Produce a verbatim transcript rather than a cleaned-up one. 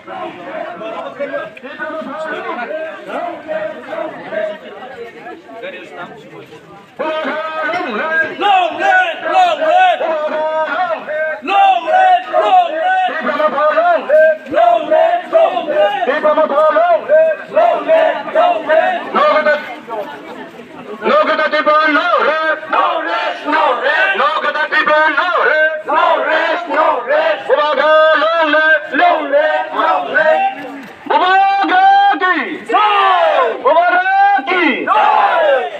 Long live, long live! Long live, long live! Long live, long live! Long live, long live! No gada Tipra, no rest! No rest, no rest! No gada Tipra, no rest! No rest, no rest! Bubagra, long live! Long live, long live! Bubagra ki! Jai! Bubagra ki! Jai!